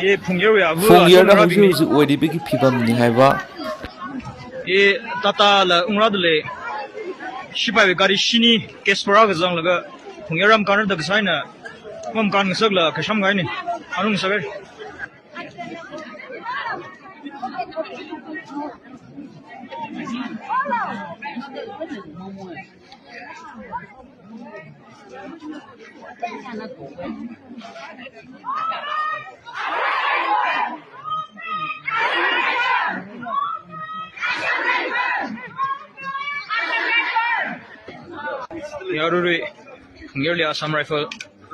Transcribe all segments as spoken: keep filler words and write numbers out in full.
ꯑꯦ, ꯐꯨꯡꯌꯔ ꯍꯧꯖꯤꯛ ꯍꯧꯖꯤꯛ ꯑꯣꯏꯔꯤꯕꯒꯤ ꯐꯤꯕꯝꯅꯤ ꯍꯥꯏꯕ꯫ ꯑꯦ, ꯇꯥꯇꯥ ꯂ ꯎꯪꯔꯥꯗ ꯂꯩ꯫ ꯁꯤꯄꯥꯏ ꯒꯥꯔꯤ ꯁꯤꯅꯤ, ꯀꯦꯁꯄꯔꯥꯒ ꯆꯪꯂꯒ ꯐꯨꯡꯌꯔ ꯑꯃ ꯀꯥꯟꯅꯗ ꯀꯁꯥꯏꯅ ꯃꯝ ꯀꯥꯟ ꯉꯁꯛꯂ ꯀꯩꯁꯝ ꯒꯥꯏꯅꯤ꯫ ꯑꯅꯨꯡ ꯁꯒꯩ꯫ ꯌꯥꯔꯨꯔꯤ꯫ ꯈꯪꯒꯦꯔꯂꯤ ꯑꯁꯥꯝ ꯔꯥꯏꯐꯜ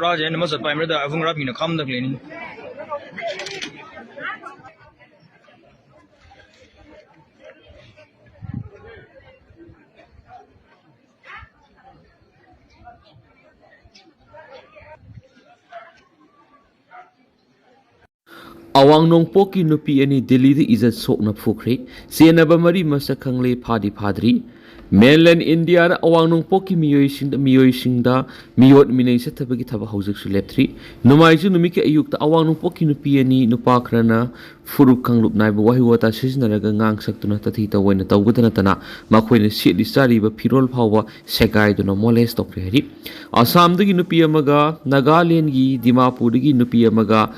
ꯔꯥꯖꯦꯟ ꯑꯃ ꯆꯠꯄ ꯑꯃꯗ ꯑꯕꯨꯡ ꯔꯥꯕꯤꯅ ꯈꯥꯝꯗ ꯂꯩꯅꯤ꯫ ꯑꯋꯥꯡ ꯅꯣꯡꯄꯣꯛꯀꯤ ꯅꯨꯄꯤ ꯑꯅꯤ ꯗꯤꯜꯂꯤꯗ ꯏꯖꯠ ꯁꯣꯛꯅ ꯐꯨꯈ꯭ꯔꯦ꯫ ꯆꯦꯟꯅꯕ ꯃꯔꯤ ꯃꯁꯛ ꯈꯪꯂꯦ, ꯐꯥꯗꯤ ꯐꯥꯗ꯭ꯔꯤ꯫ ꯃꯦꯟꯂꯦꯟ ꯏꯟꯗꯤꯌꯥꯗ ꯑꯋꯥꯡ ꯅꯣꯡꯄꯣꯛꯀꯤ ꯃꯤꯑꯣꯏꯁꯤꯡꯗ, ꯃꯤꯑꯣꯏꯁꯤꯡꯗ ꯃꯤꯑꯣꯠ ꯃꯤꯅꯩ ꯆꯠꯊꯕꯒꯤ ꯊꯕꯛ ꯍꯧꯖꯤꯛꯁꯨ ꯂꯦꯞꯇ꯭ꯔꯤ꯫ ꯅꯣꯡꯃꯥꯏꯖꯤꯡ ꯅꯨꯃꯤꯠꯀꯤ ꯑꯌꯨꯛꯇ ꯑꯋꯥꯡ ꯅꯣꯡꯄꯣꯛꯀꯤ ꯅꯨꯄꯤ ꯑꯅꯤ, ꯅꯨꯄꯥ ꯈꯔꯅ ꯐꯨꯔꯨꯞ ꯀꯥꯡꯂꯨꯞ ꯅꯥꯏꯕ ꯋꯥꯍꯩ ꯋꯥꯇꯥ ꯁꯤꯖꯤꯟꯅꯔꯒ ꯉꯥꯡ ꯁꯛꯇꯨꯅ ꯇꯥꯊꯤ ꯇꯧꯑꯣꯏꯅ ꯇꯧꯕꯗ ꯅꯠꯇꯅ ꯃꯈꯣꯏꯅ ꯁꯦꯠꯂꯤ ꯆꯥꯔꯤꯕ ꯐꯤꯔꯣꯜ ꯐꯥꯎꯕ ꯁꯦꯒꯥꯏꯗꯨꯅ ꯃꯣꯂꯦꯁ ꯇꯧꯈ꯭ꯔꯦ ꯍꯥꯏꯔꯤ꯫ ꯑꯁꯥꯝꯗꯒꯤ ꯅꯨꯄꯤ ꯑꯃꯒ ꯅꯥꯒꯥꯂꯦꯟꯒꯤ ꯗꯤꯃꯥꯄꯨꯔꯗꯒꯤ ꯅꯨꯄꯤ ꯑꯃꯒ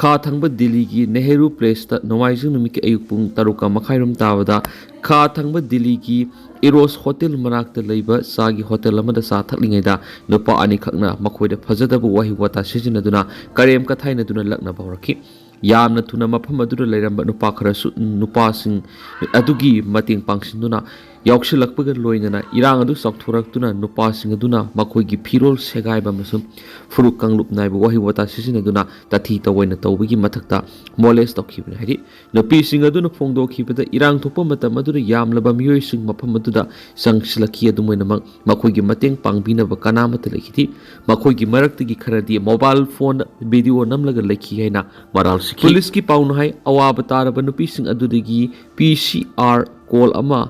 ꯈꯥ ꯊꯪꯕ ꯗꯤꯜꯂꯤꯒꯤ ꯅꯦꯍꯔꯨ ꯄ꯭ꯂꯦꯁꯇ ꯅꯣꯡꯃꯥꯏꯖꯤꯡ ꯅꯨꯃꯤꯠꯀꯤ ꯑꯌꯨꯛ ꯄꯨꯡ ꯇꯔꯨꯛꯀ ꯃꯈꯥꯏꯔꯣꯝ ꯇꯥꯕꯗ ꯈꯥ ꯊꯪꯕ ꯗꯤꯜꯂꯤꯒꯤ ꯏꯔꯣꯁ ꯍꯣꯇꯦꯜ ꯃꯅꯥꯛꯇ ꯂꯩꯕ ꯆꯥꯒꯤ ꯍꯣꯇꯦꯜ ꯑꯃꯗ ꯆꯥ ꯊꯛꯂꯤꯉꯩꯗ ꯅꯨꯄꯥ ꯑꯅꯤꯈꯛꯅ ꯃꯈꯣꯏꯗ ꯐꯖꯗꯕ ꯋꯥꯍꯩ ꯋꯥꯇꯥ ꯁꯤꯖꯤꯟꯅꯗꯨꯅ ꯀꯔꯦꯝ ꯀꯊꯥꯏꯅꯗꯨꯅ ꯂꯛꯅꯕ ꯍꯧꯔꯛꯈꯤ꯫ ꯌꯥꯝꯅ ꯊꯨꯅ ꯃꯐꯝ ꯑꯗꯨꯗ ꯂꯩꯔꯝꯕ ꯅꯨꯄꯥ ꯈꯔꯁꯨ ꯅꯨꯄꯥꯁꯤꯡ ꯑꯗꯨꯒꯤ ꯃꯇꯦꯡ ꯄꯥꯡꯁꯤꯟꯗꯨꯅ ꯌꯥꯎꯁꯤꯜꯂꯛꯄꯒ ꯂꯣꯏꯅꯅ ꯏꯔꯥꯡ ꯑꯗꯨ ꯆꯥꯎꯊꯣꯔꯛꯇꯨꯅ ꯅꯨꯄꯥꯁꯤꯡ ꯑꯗꯨꯅ ꯃꯈꯣꯏꯒꯤ ꯐꯤꯔꯣꯜ ꯁꯦꯒꯥꯏꯕ ꯑꯃꯁꯨꯡ ꯐꯨꯔꯨꯞ ꯀꯥꯡꯂꯨꯞ ꯅꯥꯏꯕ ꯋꯥꯍꯩ ꯋꯥꯇꯥ ꯁꯤꯖꯤꯟꯅꯗꯨꯅ ꯇꯥꯊꯤ ꯇꯧꯑꯣꯏꯅ ꯇꯧꯕꯒꯤ ꯃꯊꯛꯇ ꯃꯣꯂꯦꯁ ꯇꯧꯈꯤꯕꯅꯤ ꯍꯥꯏꯔꯤ꯫ ꯅꯨꯄꯤꯁꯤꯡ ꯑꯗꯨꯅ ꯐꯣꯡꯗꯣꯛꯈꯤꯕꯗ ꯏꯔꯥꯡ ꯊꯣꯛꯄ ꯃꯇꯝ ꯑꯗꯨꯗ ꯌꯥꯝꯂꯕ ꯃꯤꯑꯣꯏꯁꯤꯡ ꯃꯐꯝ ꯑꯗꯨꯗ ꯆꯪꯁꯤꯜꯂꯛꯈꯤ꯫ ꯑꯗꯨꯝ ꯑꯣꯏꯅꯃꯛ ꯃꯈꯣꯏꯒꯤ ꯃꯇꯦꯡ ꯄꯥꯡꯕꯤꯅꯕ ꯀꯅꯥꯃꯠꯇ ꯂꯩꯈꯤꯗꯦ꯫ ꯃꯈꯣꯏꯒꯤ ꯃꯔꯛꯇꯒꯤ ꯈꯔꯗꯤ ꯃꯣꯕꯥꯏꯜ ꯐꯣꯟ ꯚꯤꯗꯤꯑꯣ ꯅꯝꯂꯒ ꯂꯩꯈꯤ ꯍꯥꯏꯅ ꯃꯔꯥꯜ ꯁꯤꯈꯤ꯫ ꯄꯨꯂꯤꯁꯀꯤ ꯄꯥꯎꯅ ꯍꯥꯏ, ꯑꯋꯥꯕ ꯇꯥꯔꯕ ꯅꯨꯄꯤꯁꯤꯡ ꯑꯗꯨꯗꯒꯤ ꯄꯤ ꯁꯤ ꯑꯥꯔ ꯀꯣꯜ ꯑꯃ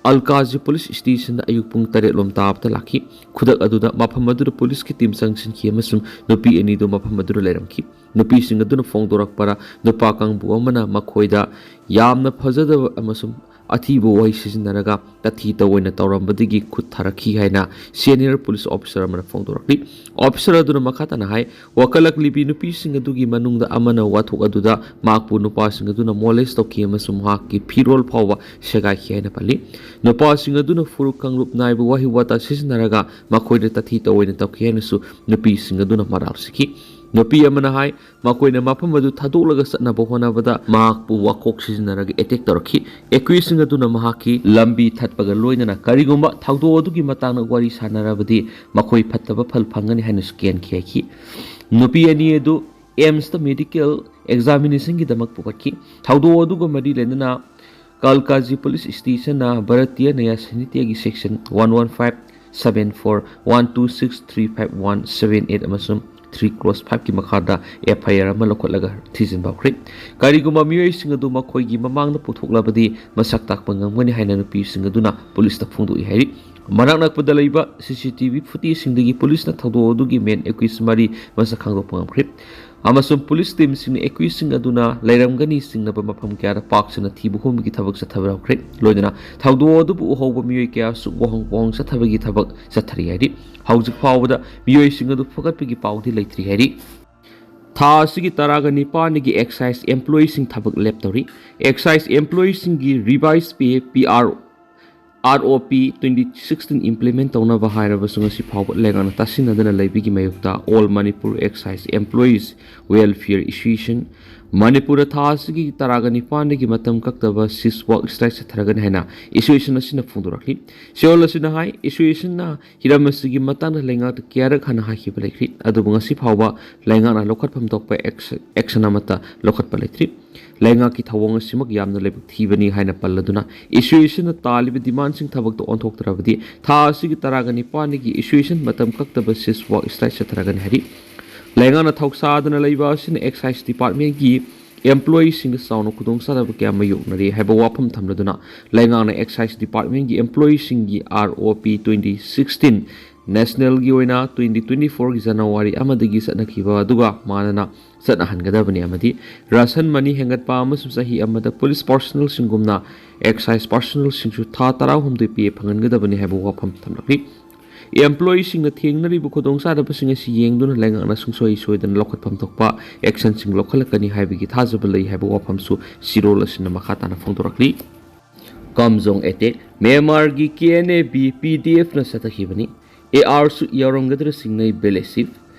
ꯑꯜꯀꯥꯖꯤ ꯄꯨꯂꯤꯁ ꯁ꯭ꯇꯦꯁꯟꯗ ꯑꯌꯨꯛ ꯄꯨꯡ ꯇꯔꯦꯠ ꯂꯣꯝ ꯇꯥꯕꯗ ꯂꯥꯛꯈꯤ꯫ ꯈꯨꯗꯛ ꯑꯗꯨꯗ ꯃꯐꯝ ꯑꯗꯨꯗ ꯄꯨꯂꯤꯁꯀꯤ ꯇꯤꯝ ꯆꯪꯁꯤꯟꯈꯤ ꯑꯃꯁꯨꯡ ꯅꯨꯄꯤ ꯑꯅꯤꯗꯨ ꯃꯐꯝ ꯑꯗꯨꯗ ꯂꯩꯔꯝꯈꯤ꯫ ꯅꯨꯄꯤꯁꯤꯡ ꯑꯗꯨꯅ ꯐꯣꯡꯗꯣꯔꯛꯄꯗ, ꯅꯨꯄꯥ ꯀꯥꯡꯕꯨ ꯑꯃꯅ ꯃꯈꯣꯏꯗ ꯌꯥꯝꯅ ꯐꯖꯗꯕ ꯑꯃꯁꯨꯡ ꯑꯊꯤꯕ ꯋꯥꯍꯩ ꯁꯤꯖꯤꯟꯅꯔꯒ ꯇꯥꯊꯤ ꯇꯧꯑꯣꯏꯅ ꯇꯧꯔꯝꯕꯗꯒꯤ ꯈꯨꯠ ꯊꯥꯔꯛꯈꯤ ꯍꯥꯏꯅ senior police officer ꯑꯃꯅ ꯐꯣꯡꯗꯣꯔꯛꯂꯤ꯫ Officer ꯑꯗꯨꯅ ꯃꯈꯥ ꯇꯥꯅ ꯍꯥꯏ, ꯋꯥꯀꯠꯂꯛꯂꯤꯕꯤ ꯅꯨꯄꯤꯁꯤꯡ ꯑꯗꯨꯒꯤ ꯃꯅꯨꯡꯗ ꯑꯃꯅ ꯋꯥꯊꯣꯛ ꯑꯗꯨꯗ ꯃꯍꯥꯛꯄꯨ ꯅꯨꯄꯥꯁꯤꯡ ꯑꯗꯨꯅ molest ꯇꯧꯈꯤ ꯑꯃꯁꯨꯡ ꯃꯍꯥꯛꯀꯤ ꯐꯤꯔꯣꯜ ꯐꯥꯎꯕ ꯁꯦꯒꯥꯏꯈꯤ ꯍꯥꯏꯅ ꯄꯜꯂꯤ꯫ ꯅꯨꯄꯥꯁꯤꯡ ꯑꯗꯨꯅ ꯐꯨꯔꯨꯞ ꯀꯥꯡꯂꯨꯞ ꯅꯥꯏꯕ ꯋꯥꯍꯩ ꯋꯥꯇꯥ ꯁꯤꯖꯤꯟꯅꯔꯒ ꯃꯈꯣꯏꯗ ꯇꯥꯊꯤ ꯇꯧꯑꯣꯏꯅ ꯇꯧꯈꯤ ꯍꯥꯏꯅꯁꯨ ꯅꯨꯄꯤꯁꯤꯡ ꯑꯗꯨꯅ ꯃꯔꯥꯜ ꯁꯤꯈꯤ꯫ ꯅꯨꯄꯤ ꯑꯃꯅ ꯍꯥꯏ, ꯃꯈꯣꯏꯅ ꯃꯐꯝ ꯑꯗꯨ ꯊꯥꯗꯣꯛꯂꯒ ꯆꯠꯅꯕ ꯍꯣꯠꯅꯕꯗ ꯃꯍꯥꯛꯄꯨ ꯋꯥꯀꯣꯛ ꯁꯤꯖꯤꯟꯅꯔꯒ attack ꯇꯧꯔꯛꯈꯤ꯫ Accused ꯁꯤꯡ ꯑꯗꯨꯅ ꯃꯍꯥꯛꯀꯤ ꯂꯝꯕꯤ ꯊꯠꯄꯒ ꯂꯣꯏꯅꯅ ꯀꯔꯤꯒꯨꯝꯕ ꯊꯧꯗꯣꯛ ꯑꯗꯨꯒꯤ ꯃꯇꯥꯡꯗ ꯋꯥꯔꯤ ꯁꯥꯟꯅꯔꯕꯗꯤ ꯃꯈꯣꯏ ꯐꯠꯇꯕ ꯐꯜ ꯐꯪꯒꯅꯤ ꯍꯥꯏꯅꯁꯨ ꯀꯤꯍꯟꯈꯤ ꯍꯥꯏꯈꯤ꯫ ꯅꯨꯄꯤ ꯑꯅꯤ ꯑꯗꯨ AIIMS ꯇ medical examination ꯒꯤꯗꯃꯛ ꯄꯨꯈꯠꯈꯤ꯫ ꯊꯧꯗꯣꯛ ꯑꯗꯨꯒ ꯃꯔꯤ ꯂꯩꯅꯅ ꯀꯜꯀꯥꯖꯤ police station ꯅ Bharatiya Nyaya Sahitya ꯒꯤ section one one five seven four, one two six three five one seven eight ꯑꯃꯁꯨꯡ three clause five ꯀꯤ ꯃꯈꯥꯗ FIR ꯑꯃ ꯂꯧꯈꯠꯂꯒ ꯊꯤꯖꯤꯟꯕ ꯍꯧꯈ꯭ꯔꯦ꯫ ꯀꯔꯤꯒꯨꯝꯕ ꯃꯤꯑꯣꯏꯁꯤꯡ ꯑꯗꯨ ꯃꯈꯣꯏꯒꯤ ꯃꯃꯥꯡꯗ ꯄꯨꯊꯣꯛꯂꯕꯗꯤ ꯃꯁꯛ ꯇꯥꯛꯄ ꯉꯝꯒꯅꯤ ꯍꯥꯏꯅ ꯅꯨꯄꯤꯁꯤꯡ ꯑꯗꯨꯅ police ꯇ ꯐꯣꯡꯗꯣꯛꯏ ꯍꯥꯏꯔꯤ꯫ ꯃꯅꯥꯛ ꯅꯛꯄꯗ ꯂꯩꯕ CCTV footage ꯁꯤꯡꯗꯒꯤ police ꯅ ꯊꯧꯗꯣꯛ ꯑꯗꯨꯒꯤ main accused ꯃꯔꯤ ꯃꯁꯛ ꯈꯪꯗꯣꯛꯄ ꯉꯝꯈ꯭ꯔꯦ꯫ ꯑꯃꯁꯨꯡ police team ꯁꯤꯡꯅ accused ꯁꯤꯡ ꯑꯗꯨꯅ ꯂꯩꯔꯝꯒꯅꯤ ꯆꯤꯡꯅꯕ ꯃꯐꯝ ꯀꯌꯥꯗ ꯄꯥꯛ ꯁꯟꯅ ꯊꯤꯕ ꯍꯨꯝꯕꯒꯤ ꯊꯕꯛ ꯆꯠꯊꯕ ꯍꯧꯈ꯭ꯔꯦ꯫ ꯂꯣꯏꯅꯅ ꯊꯧꯗꯣꯛ ꯑꯗꯨꯕꯨ ꯎꯍꯧꯕ ꯃꯤꯑꯣꯏ ꯀꯌꯥꯁꯨ ꯋꯥꯍꯪ ꯋꯥꯍꯪ ꯆꯠꯊꯕꯒꯤ ꯊꯕꯛ ꯆꯠꯊꯔꯤ ꯍꯥꯏꯔꯤ꯫ ꯍꯧꯖꯤꯛ ꯐꯥꯎꯕꯗ ꯃꯤꯑꯣꯏꯁꯤꯡ ꯑꯗꯨ ꯐꯒꯠꯄꯒꯤ ꯄꯥꯎꯗꯤ ꯂꯩꯇ꯭ꯔꯤ ꯍꯥꯏꯔꯤ꯫ ꯊꯥ ꯑꯁꯤꯒꯤ ꯇꯔꯥꯒ ꯅꯤꯄꯥꯟꯗꯒꯤ excise employee ꯁꯤꯡ ꯊꯕꯛ ꯂꯦꯞꯇꯧꯔꯤ꯫ Excise employee ꯁꯤꯡꯒꯤ revise pay, PR ROP twenty sixteen implement ꯇꯧꯅꯕ ꯍꯥꯏꯔꯕꯁꯨ ꯉꯁꯤ ꯐꯥꯎꯕ ꯂꯩꯉꯥꯛꯅ ꯇꯥꯁꯤꯟꯅꯗꯅ ꯂꯩꯕꯒꯤ ꯃꯥꯌꯣꯛꯇ All Manipur Excise Employees Welfare Association ꯃꯅꯤꯄꯨꯔꯗ ꯊꯥ ꯑꯁꯤꯒꯤ ꯇꯔꯥꯒ ꯅꯤꯄꯥꯟꯗꯒꯤ ꯃꯇꯝ ꯀꯛꯇꯕ cease work strike ꯆꯠꯊꯔꯒꯅꯤ ꯍꯥꯏꯅ association ꯑꯁꯤꯅ ꯐꯣꯡꯗꯣꯔꯛꯂꯤ꯫ Seoul ꯑꯁꯤꯅ ꯍꯥꯏ, association ꯅ ꯍꯤꯔꯝ ꯑꯁꯤꯒꯤ ꯃꯇꯥꯡꯗ ꯂꯩꯉꯥꯛꯇ ꯀꯌꯥꯔꯛ ꯍꯥꯟꯅ ꯍꯥꯏꯈꯤꯕ ꯂꯩꯈ꯭ꯔꯤ, ꯑꯗꯨꯕꯨ ꯉꯁꯤ ꯐꯥꯎꯕ ꯂꯩꯉꯥꯛꯅ ꯂꯧꯈꯠꯐꯝ ꯊꯣꯛꯄ action ꯑꯃꯠꯇ ꯂꯧꯈꯠꯄ ꯂꯩꯇ꯭ꯔꯤ꯫ ꯂꯩꯉꯥꯛꯀꯤ ꯊꯧꯑꯣꯡ ꯑꯁꯤꯃꯛ ꯌꯥꯝꯅ ꯂꯥꯏꯕꯛ ꯊꯤꯕꯅꯤ ꯍꯥꯏꯅ ꯄꯜꯂꯗꯨꯅ, association ꯅ ꯇꯥꯜꯂꯤꯕ demand ꯁꯤꯡ ꯊꯕꯛꯇ ꯑꯣꯟꯊꯣꯛꯇ꯭ꯔꯕꯗꯤ ꯊꯥ ꯑꯁꯤꯒꯤ ꯇꯔꯥꯒ ꯅꯤꯄꯥꯟꯗꯒꯤ association ꯃꯇꯝ ꯀꯛꯇꯕ cease work strike ꯆꯠꯊꯔꯒꯅꯤ ꯍꯥꯏꯔꯤ꯫ ꯂꯩꯉꯥꯛꯅ ꯊꯧꯁꯥꯗꯅ ꯂꯩꯕ ꯑꯁꯤꯅ excise department ꯀꯤ employee ꯁꯤꯡꯗ ꯆꯥꯎꯅ ꯈꯨꯗꯣꯡꯆꯥꯗꯕ ꯀꯌꯥ ꯃꯥꯌꯣꯛꯅꯔꯤ ꯍꯥꯏꯕ ꯋꯥꯐꯝ ꯊꯝꯂꯗꯨꯅ, ꯂꯩꯉꯥꯛꯅ excise department ꯀꯤ employee ꯁꯤꯡꯒꯤ ROP twenty sixteen ꯅꯦꯁꯅꯦꯜꯒꯤ ꯑꯣꯏꯅ ꯇ꯭ꯋꯦꯟꯇꯤ ꯇ꯭ꯋꯦꯟꯇꯤ ꯐꯣꯔꯒꯤ ꯖꯅꯋꯥꯔꯤ ꯑꯃꯗꯒꯤ ꯆꯠꯅꯈꯤꯕ ꯑꯗꯨꯒ ꯃꯥꯟꯅꯅ ꯆꯠꯅꯍꯟꯒꯗꯕꯅꯤ ꯑꯃꯗꯤ ꯔꯥꯁꯟ ꯃꯅꯤ ꯍꯦꯟꯒꯠꯄ ꯑꯃꯁꯨꯡ ꯆꯍꯤ ꯑꯃꯗ ꯄꯨꯂꯤꯁ ꯄꯥꯔꯁꯅꯦꯜꯁꯤꯡꯒꯨꯝꯅ ꯑꯦꯛꯁꯥꯏꯁ ꯄꯥꯔꯁꯅꯦꯜꯁꯤꯡꯁꯨ ꯊꯥ ꯇꯔꯥꯍꯨꯝꯗꯣꯏ ꯄꯦ ꯐꯪꯍꯟꯒꯗꯕꯅꯤ ꯍꯥꯏꯕ ꯋꯥꯐꯝ ꯊꯝꯂꯛꯂꯤ꯫ ꯑꯦꯝꯄ꯭ꯂꯣꯌꯤꯁꯤꯡꯅ ꯊꯦꯡꯅꯔꯤꯕ ꯈꯨꯗꯣꯡꯆꯥꯗꯕꯁꯤꯡ ꯑꯁꯤ ꯌꯦꯡꯗꯨꯅ ꯂꯩꯉꯥꯛꯅ ꯁꯨꯡꯁꯣꯏ ꯁꯣꯏꯗꯅ ꯂꯧꯈꯠꯐꯝ ꯊꯣꯛꯄ ꯑꯦꯛꯁꯟꯁꯤꯡ ꯂꯧꯈꯠꯂꯛꯀꯅꯤ ꯍꯥꯏꯕꯒꯤ ꯊꯥꯖꯕ ꯂꯩ ꯍꯥꯏꯕ ꯋꯥꯐꯝꯁꯨ ꯆꯦꯔꯣꯜ ꯑꯁꯤꯅ ꯃꯈꯥ ꯇꯥꯅ ꯐꯣꯡꯗꯣꯔꯛꯂꯤ꯫ ꯀꯥꯝꯖꯣꯡ ꯑꯦꯇꯦꯛ, ꯃ꯭ꯌꯥꯟꯃꯥꯔꯒꯤ K N A B P D ꯑꯦꯐꯅ ꯆꯠꯊꯈꯤꯕꯅꯤ꯫ ꯑꯦ ꯑꯥꯔꯁꯨ ꯌꯥꯎꯔꯝꯒꯗ꯭ꯔꯥ ꯆꯤꯡꯅꯩ ꯕꯦꯂꯦꯁꯤꯞ꯫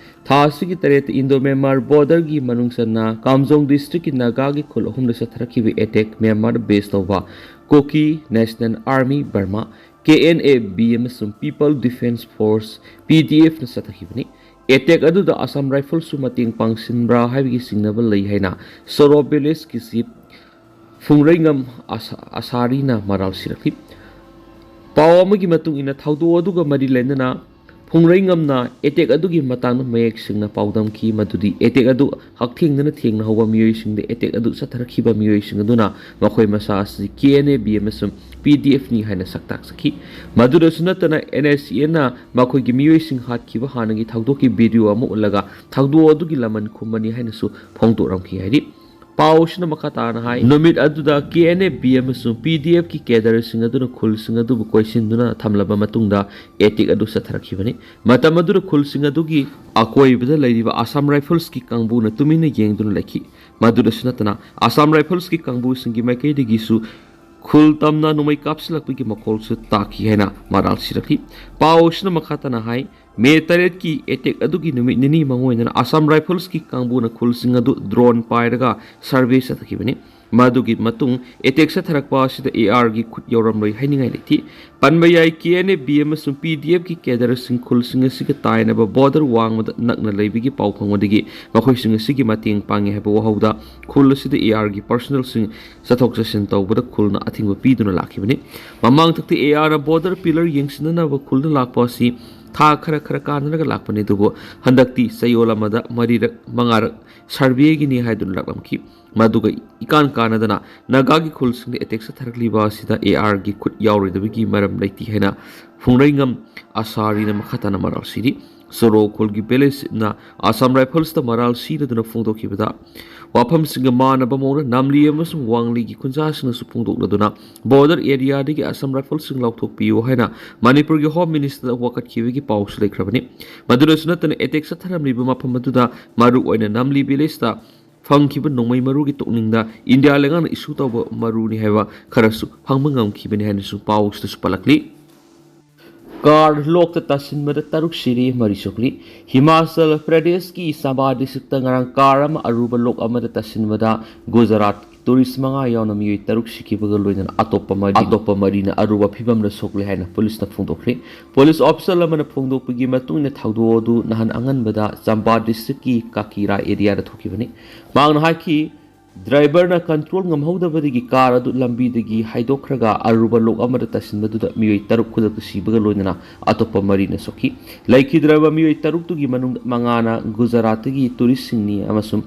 ꯊꯥ ꯑꯁꯤꯒꯤ ꯇꯔꯦꯠꯇ ꯏꯟꯗꯣ ꯃ꯭ꯌꯥꯟꯃꯥꯔ ꯕꯣꯔꯗꯔꯒꯤ ꯃꯅꯨꯡ ꯆꯟꯅ ꯀꯥꯝꯖꯣꯡ ꯗꯤꯁꯇ꯭ꯔꯤꯛꯀꯤ ꯅꯥꯒꯥꯒꯤ ꯈꯨꯜ ꯑꯍꯨꯝꯗ ꯆꯠꯊꯔꯛꯈꯤꯕ ꯑꯦꯇꯦꯛ ꯃ꯭ꯌꯥꯟꯃꯥꯔꯗ ꯕꯦꯁ ꯇꯧꯕ ꯀꯣꯀꯤ national army Burma, K N A B ꯑꯃꯁꯨꯡ people defence force, P D ꯑꯦꯐꯅ ꯆꯠꯊꯈꯤꯕꯅꯤ꯫ ꯑꯦꯇꯦꯛ ꯑꯗꯨꯗ ꯑꯁꯥꯝ ꯔꯥꯏꯐꯜꯁꯨ ꯃꯇꯦꯡ ꯄꯥꯡꯁꯤꯟꯕ꯭ꯔꯥ ꯍꯥꯏꯕꯒꯤ ꯆꯤꯡꯅꯕ ꯂꯩ ꯍꯥꯏꯅ ꯁꯣꯔꯣ ꯚꯤꯂꯦꯖꯀꯤ ꯆꯤꯐ ꯐꯨꯡꯔꯩꯉꯝ ꯑꯁꯥ-, ꯑꯁꯥꯔꯤꯅ ꯃꯔꯥꯜ ꯁꯤꯔꯛꯂꯤ꯫ ꯄꯥꯎ ꯑꯃꯒꯤ ꯃꯇꯨꯡ ꯏꯟꯅ ꯊꯧꯗꯣꯛ ꯑꯗꯨꯒ ꯃꯔꯤ ꯂꯩꯅꯅ ꯐꯨꯡꯔꯩꯉꯝꯅ ꯑꯦꯇꯦꯛ ꯑꯗꯨꯒꯤ ꯃꯇꯥꯡꯗ ꯃꯌꯦꯛ ꯁꯦꯡꯅ ꯄꯥꯎꯗꯝꯈꯤ, ꯃꯗꯨꯗꯤ ꯑꯦꯇꯦꯛ ꯑꯗꯨ ꯍꯛꯊꯦꯡꯅꯅ ꯊꯦꯡꯅꯍꯧꯕ ꯃꯤꯑꯣꯏꯁꯤꯡꯗ ꯑꯦꯇꯦꯛ ꯑꯗꯨ ꯆꯠꯊꯔꯛꯈꯤꯕ ꯃꯤꯑꯣꯏꯁꯤꯡ ꯑꯗꯨꯅ ꯃꯈꯣꯏ ꯃꯁꯥ ꯑꯁꯤ ꯀꯦ ꯑꯦꯟ ꯑꯦ ꯕꯤ ꯑꯃꯁꯨꯡ ꯄꯤ ꯗꯤ ꯑꯦꯐꯅꯤ ꯍꯥꯏꯅ ꯁꯛꯇꯥꯛꯆꯈꯤ꯫ ꯃꯗꯨꯗꯁꯨ ꯅꯠꯇꯅ ꯑꯦꯟ ꯑꯦꯁ ꯁꯤ ꯑꯦꯟꯅ ꯃꯈꯣꯏꯒꯤ ꯃꯤꯑꯣꯏꯁꯤꯡ ꯍꯥꯠꯈꯤꯕ ꯍꯥꯟꯅꯒꯤ ꯊꯧꯗꯣꯛꯀꯤ ꯚꯤꯗꯤꯑꯣ ꯑꯃ ꯎꯠꯂꯒ ꯊꯧꯗꯣꯛ ꯑꯗꯨꯒꯤ ꯂꯃꯟ ꯈꯨꯝꯕꯅꯤ ꯍꯥꯏꯅꯁꯨ ꯐꯣꯡꯗꯣꯛꯂꯝꯈꯤ ꯍꯥꯏꯔꯤ꯫ ꯄꯥꯎ ꯑꯁꯤꯅ ꯃꯈꯥ ꯇꯥꯅ ꯍꯥꯏ, ꯅꯨꯃꯤꯠ ꯑꯗꯨꯗ ꯀꯦ ꯑꯦꯟ ꯑꯦ ꯕꯤ ꯑꯃꯁꯨꯡ ꯄꯤ ꯗꯤ ꯑꯦꯐꯀꯤ ꯀꯦꯗꯔꯁꯤꯡ ꯑꯗꯨꯅ ꯈꯨꯜꯁꯤꯡ ꯑꯗꯨꯕꯨ ꯀꯣꯏꯁꯤꯟꯗꯨꯅ ꯊꯝꯂꯕ ꯃꯇꯨꯡꯗ ꯑꯦꯇꯦꯛ ꯑꯗꯨ ꯆꯠꯊꯔꯛꯈꯤꯕꯅꯤ꯫ ꯃꯇꯝ ꯑꯗꯨꯗ ꯈꯨꯜꯁꯤꯡ ꯑꯗꯨꯒꯤ ꯑꯀꯣꯏꯕꯗ ꯂꯩꯔꯤꯕ ꯑꯁꯥꯝ ꯔꯥꯏꯐꯜꯁꯀꯤ ꯀꯥꯡꯕꯨꯅ ꯇꯨꯃꯤꯟꯅ ꯌꯦꯡꯗꯨꯅ ꯂꯩꯈꯤ꯫ ꯃꯗꯨꯗꯁꯨ ꯅꯠꯇꯅ ꯑꯁꯥꯝ ꯔꯥꯏꯐꯜꯁꯀꯤ ꯀꯥꯡꯕꯨꯁꯤꯡꯒꯤ ꯃꯥꯏꯀꯩꯗꯒꯤꯁꯨ ꯈꯨꯜ ꯇꯝꯅ ꯅꯣꯡꯃꯩ ꯀꯥꯞꯁꯤꯜꯂꯛꯄꯒꯤ ꯃꯈꯣꯜꯁꯨ ꯇꯥꯈꯤ ꯍꯥꯏꯅ ꯃꯔꯥꯜ ꯁꯤꯔꯛꯈꯤ꯫ ꯄꯥꯎ ꯑꯁꯤꯅ ꯃꯈꯥ ꯇꯥꯅ ꯍꯥꯏ, ꯃꯦ ꯇꯔꯦꯠꯀꯤ ꯑꯦꯇꯦꯛ ꯑꯗꯨꯒꯤ ꯅꯨꯃꯤꯠ ꯅꯤꯅꯤ ꯃꯥꯡꯑꯣꯏꯅꯅ ꯑꯁꯥꯝ ꯔꯥꯏꯐꯜꯁꯀꯤ ꯀꯥꯡꯕꯨꯅ ꯈꯨꯜꯁꯤꯡ ꯑꯗꯨ ꯗ꯭ꯔꯣꯟ ꯄꯥꯏꯔꯒ ꯁꯔꯚꯦ ꯆꯠꯊꯈꯤꯕꯅꯤ꯫ ꯃꯗꯨꯒꯤ ꯃꯇꯨꯡ ꯑꯦꯇꯦꯛ ꯆꯠꯊꯔꯛꯄ ꯑꯁꯤꯗ ꯑꯦ ꯑꯥꯔꯒꯤ ꯈꯨꯠ ꯌꯥꯎꯔꯝꯂꯣꯏ ꯍꯥꯏꯅꯤꯡꯉꯥꯏ ꯂꯩꯇꯦ꯫ ꯄꯟꯕ ꯌꯥꯏ, ꯀꯦ ꯑꯦꯟ ꯑꯦ ꯕꯤ ꯑꯃꯁꯨꯡ ꯄꯤ ꯗꯤ ꯑꯦꯐꯀꯤ ꯀꯦꯗꯔꯁꯤꯡ ꯈꯨꯜꯁꯤꯡ ꯑꯁꯤꯒ ꯇꯥꯏꯅꯕ ꯕꯣꯔꯗꯔ ꯋꯥꯡꯃꯗ ꯅꯛꯅ ꯂꯩꯕꯒꯤ ꯄꯥꯎ ꯐꯪꯕꯗꯒꯤ ꯃꯈꯣꯏꯁꯤꯡ ꯑꯁꯤꯒꯤ ꯃꯇꯦꯡ ꯄꯥꯡꯉꯤ ꯍꯥꯏꯕ ꯋꯥꯍꯧꯗ ꯈꯨꯜ ꯑꯁꯤꯗ ꯑꯦ ꯑꯥꯔꯒꯤ ꯄꯥꯔꯁꯅꯦꯜꯁꯤꯡ ꯆꯠꯊꯣꯛ ꯆꯠꯁꯤꯟ ꯇꯧꯕꯗ ꯈꯨꯜꯅ ꯑꯊꯤꯡꯕ ꯄꯤꯗꯨꯅ ꯂꯥꯛꯈꯤꯕꯅꯤ꯫ ꯃꯃꯥꯡꯊꯛꯇ ꯑꯦ ꯑꯥꯔꯅ ꯕꯣꯔꯗꯔ ꯄꯤꯂꯔ ꯌꯦꯡꯁꯤꯟꯅꯅꯕ ꯈꯨꯜꯗ ꯂꯥꯛꯄ ꯑꯁꯤ ꯊꯥ ꯈꯔ ꯈꯔ ꯀꯥꯟꯅꯔꯒ ꯂꯥꯛꯄꯅꯤ, ꯑꯗꯨꯕꯨ ꯍꯟꯗꯛꯇꯤ ꯆꯌꯣꯜ ꯑꯃꯗ ꯃꯔꯤꯔꯛ ꯃꯉꯥꯔꯛ ꯁꯔꯚꯦꯒꯤꯅꯤ ꯍꯥꯏꯗꯨꯅ ꯂꯥꯛꯂꯝꯈꯤ꯫ ꯃꯗꯨꯒ ꯏꯀꯥꯟ ꯀꯥꯟꯅꯗꯅ ꯅꯥꯒꯥꯒꯤ ꯈꯨꯜꯁꯤꯡꯗ ꯑꯦꯇꯦꯛ ꯆꯠꯊꯔꯛꯂꯤꯕ ꯑꯁꯤꯗ ꯑꯦ ꯑꯥꯔꯒꯤ ꯈꯨꯠ ꯌꯥꯎꯔꯣꯏꯗꯕꯒꯤ ꯃꯔꯝ ꯂꯩꯇꯦ ꯍꯥꯏꯅ ꯐꯨꯡꯔꯩꯉꯝ ꯑꯁꯥꯔꯤꯅ ꯃꯈꯥ ꯇꯥꯅ ꯃꯔꯥꯜ ꯁꯤꯔꯤ꯫ ꯆꯣꯔꯣ ꯈꯨꯜꯒꯤ ꯚꯤꯂꯦꯖꯅ ꯑꯁꯥꯝ ꯔꯥꯏꯐꯜꯁꯇ ꯃꯔꯥꯜ ꯁꯤꯔꯗꯨꯅ ꯐꯣꯡꯗꯣꯛꯈꯤꯕꯗ, ꯋꯥꯐꯝꯁꯤꯡꯒ ꯃꯥꯟꯅꯕ ꯃꯑꯣꯡꯗ ꯅꯥꯝꯂꯤ ꯑꯃꯁꯨꯡ ꯋꯥꯡꯂꯤꯒꯤ ꯈꯨꯟꯖꯥꯁꯤꯡꯅꯁꯨ ꯐꯣꯡꯗꯣꯛꯂꯗꯨꯅ ꯕꯣꯔꯗꯔ ꯑꯦꯔꯤꯌꯥꯗꯒꯤ ꯑꯁꯥꯝ ꯔꯥꯏꯐꯜꯁꯤꯡ ꯂꯧꯊꯣꯛꯄꯤꯌꯨ ꯍꯥꯏꯅ ꯃꯅꯤꯄꯨꯔꯒꯤ ꯍꯣꯝ ꯃꯤꯅꯤꯁꯇꯔꯗ ꯋꯥꯀꯠꯈꯤꯕꯒꯤ ꯄꯥꯎꯁꯨ ꯂꯩꯈ꯭ꯔꯕꯅꯤ꯫ ꯃꯗꯨꯗꯁꯨ ꯅꯠꯇꯅ, ꯑꯦꯇꯦꯛ ꯆꯠꯊꯔꯝꯂꯤꯕ ꯃꯐꯝ ꯑꯗꯨꯗ ꯃꯔꯨꯑꯣꯏꯅ ꯅꯥꯝꯂꯤ ꯚꯤꯂꯦꯖꯇ ꯐꯪꯈꯤꯕ ꯅꯣꯡꯃꯩ ꯃꯔꯨꯒꯤ ꯇꯣꯛꯅꯤꯡꯗ ꯏꯟꯗꯤꯌꯥ ꯂꯩꯉꯥꯛꯅ ꯏꯁꯨ ꯇꯧꯕ ꯃꯔꯨꯅꯤ ꯍꯥꯏꯕ ꯈꯔꯁꯨ ꯐꯪꯕ ꯉꯝꯈꯤꯕꯅꯤ ꯍꯥꯏꯅꯁꯨ ꯄꯥꯎꯁꯤꯗꯁꯨ ꯄꯜꯂꯛꯂꯤ꯫ ꯀꯥꯔ ꯂꯣꯛꯇ ꯇꯥꯁꯤꯟꯕꯗ ꯇꯔꯨꯛ ꯁꯤꯔꯤ, ꯃꯔꯤ ꯁꯣꯛꯂꯤ꯫ ꯍꯤꯃꯥꯆꯜ ꯄ꯭ꯔꯗꯦꯁꯀꯤ ꯆꯝꯕꯥ ꯗꯤꯁꯇ꯭ꯔꯤꯛꯇ ꯉꯔꯥꯡ ꯀꯥꯔ ꯑꯃ ꯑꯔꯨꯕ ꯂꯣꯛ ꯑꯃꯗ ꯇꯥꯁꯤꯟꯕꯗ ꯒꯨꯖꯔꯥꯠ ꯇꯨꯔꯤꯁ ꯃꯉꯥ ꯌꯥꯎꯅ ꯃꯤꯑꯣꯏ ꯇꯔꯨꯛ ꯁꯤꯈꯤꯕꯒ ꯂꯣꯏꯅꯅ ꯑꯇꯣꯞꯄ ꯃꯔꯤ, ꯑꯇꯣꯞꯄ ꯃꯔꯤꯅ ꯑꯔꯨꯕ ꯐꯤꯕꯝꯗ ꯁꯣꯛꯂꯦ ꯍꯥꯏꯅ ꯄꯨꯂꯤꯁꯅ ꯐꯣꯡꯗꯣꯛꯈ꯭ꯔꯦ꯫ ꯄꯨꯂꯤꯁ ꯑꯣꯐꯤꯁꯔ ꯑꯃꯅ ꯐꯣꯡꯗꯣꯛꯄꯒꯤ ꯃꯇꯨꯡ ꯏꯟꯅ, ꯊꯧꯗꯣꯛ ꯑꯗꯨ ꯅꯍꯥꯟ ꯑꯉꯟꯕꯗ ꯆꯝꯕꯥ ꯗꯤꯁꯇ꯭ꯔꯤꯛꯀꯤ ꯀꯥꯀꯤꯔꯥ ꯑꯦꯔꯤꯌꯥꯗ ꯊꯣꯛꯈꯤꯕꯅꯤ꯫ ꯃꯍꯥꯛꯅ ꯍꯥꯏꯈꯤ, ꯗ꯭ꯔꯥꯏꯚꯔꯅ ꯀꯟꯇ꯭ꯔꯣꯜ ꯉꯝꯍꯧꯗꯕꯗꯒꯤ ꯀꯥꯔ ꯑꯗꯨ ꯂꯝꯕꯤꯗꯒꯤ ꯍꯥꯏꯗꯣꯛꯈ꯭ꯔꯒ ꯑꯔꯨꯕ ꯂꯣꯛ ꯑꯃꯗ ꯇꯥꯁꯤꯟꯕꯗꯨꯗ ꯃꯤꯑꯣꯏ ꯇꯔꯨꯛ ꯈꯨꯗꯛꯇ ꯁꯤꯕꯒ ꯂꯣꯏꯅꯅ ꯑꯇꯣꯞꯄ ꯃꯔꯤꯅ ꯁꯣꯛꯈꯤ꯫ ꯂꯩꯈꯤꯗ꯭ꯔꯕ ꯃꯤꯑꯣꯏ ꯇꯔꯨꯛꯇꯨꯒꯤ ꯃꯅꯨꯡꯗ ꯃꯉꯥꯅ ꯒꯨꯖꯔꯥꯠꯇꯒꯤ ꯇꯨꯔꯤꯁꯁꯤꯡꯅꯤ ꯑꯃꯁꯨꯡ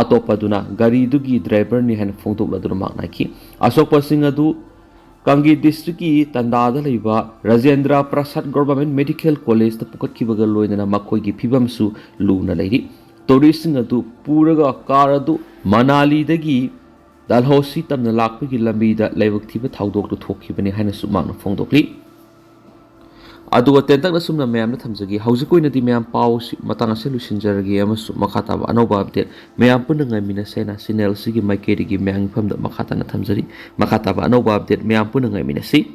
ꯑꯇꯣꯞꯄꯗꯨꯅ ꯒꯥꯔꯤꯗꯨꯒꯤ ꯗ꯭ꯔꯥꯏꯚꯔꯅꯤ ꯍꯥꯏꯅ ꯐꯣꯡꯗꯣꯛꯂꯗꯨꯅ ꯃꯍꯥꯛꯅ ꯍꯥꯏꯈꯤ꯫ ꯑꯁꯣꯛꯄꯁꯤꯡ ꯑꯗꯨ ꯀꯥꯡꯒꯤ ꯗꯤꯁꯇ꯭ꯔꯤꯛꯀꯤ ꯇꯟꯗꯥꯗ ꯂꯩꯕ ꯔꯥꯖꯦꯟꯗ꯭ꯔ ꯄ꯭ꯔꯁꯥꯗ ꯒꯣꯚꯔꯟꯃꯦꯟ ꯃꯦꯗꯤꯀꯦꯜ ꯀꯣꯂꯦꯖꯇ ꯄꯨꯈꯠꯈꯤꯕꯒ ꯂꯣꯏꯅꯅ ꯃꯈꯣꯏꯒꯤ ꯐꯤꯕꯝꯁꯨ ꯂꯨꯅ ꯂꯩꯔꯤ꯫ ꯇꯨꯔꯤꯁꯁꯤꯡ ꯑꯗꯨ ꯄꯨꯔꯒ ꯀꯥꯔ ꯑꯗꯨ ꯃꯅꯥꯂꯤꯗꯒꯤ ꯗꯜꯍꯧꯁꯤ ꯇꯝꯅ ꯂꯥꯛꯄꯒꯤ ꯂꯝꯕꯤꯗ ꯂꯥꯏꯕꯛ ꯊꯤꯕ ꯊꯧꯗꯣꯛꯇꯨ ꯊꯣꯛꯈꯤꯕꯅꯤ ꯍꯥꯏꯅꯁꯨ ꯃꯍꯥꯛꯅ ꯐꯣꯡꯗꯣꯛꯂꯤ꯫ ꯑꯗꯨꯒ ꯇꯦꯟꯇꯛꯅ ꯁꯨꯝꯅ ꯃꯌꯥꯝꯗ ꯊꯝꯖꯒꯦ꯫ ꯍꯧꯖꯤꯛꯀꯤ ꯑꯣꯏꯅꯗꯤ ꯃꯌꯥꯝ ꯄꯥꯎ ꯑꯁꯤ ꯃꯇꯥꯡ ꯑꯁꯤꯗ ꯂꯣꯏꯁꯤꯟꯖꯔꯒꯦ, ꯑꯃꯁꯨꯡ ꯃꯈꯥ ꯇꯥꯕ ꯑꯅꯧꯕ ꯑꯞꯗꯦꯠ ꯃꯌꯥꯝ ꯄꯨꯟꯅ ꯉꯥꯏꯃꯤꯟꯅꯁꯦꯅ ꯆꯦꯅꯦꯜ ꯑꯁꯤꯒꯤ ꯃꯥꯏꯀꯩꯗꯒꯤ ꯃꯌꯥꯝꯒꯤ ꯃꯐꯝꯗ ꯃꯈꯥ ꯇꯥꯅ ꯊꯝꯖꯔꯤ꯫ ꯃꯈꯥ ꯇꯥꯕ ꯑꯅꯧꯕ ꯑꯞꯗꯦꯠ ꯃꯌꯥꯝ ꯄꯨꯟꯅ ꯉꯥꯏꯃꯤꯟꯅꯁꯤ꯫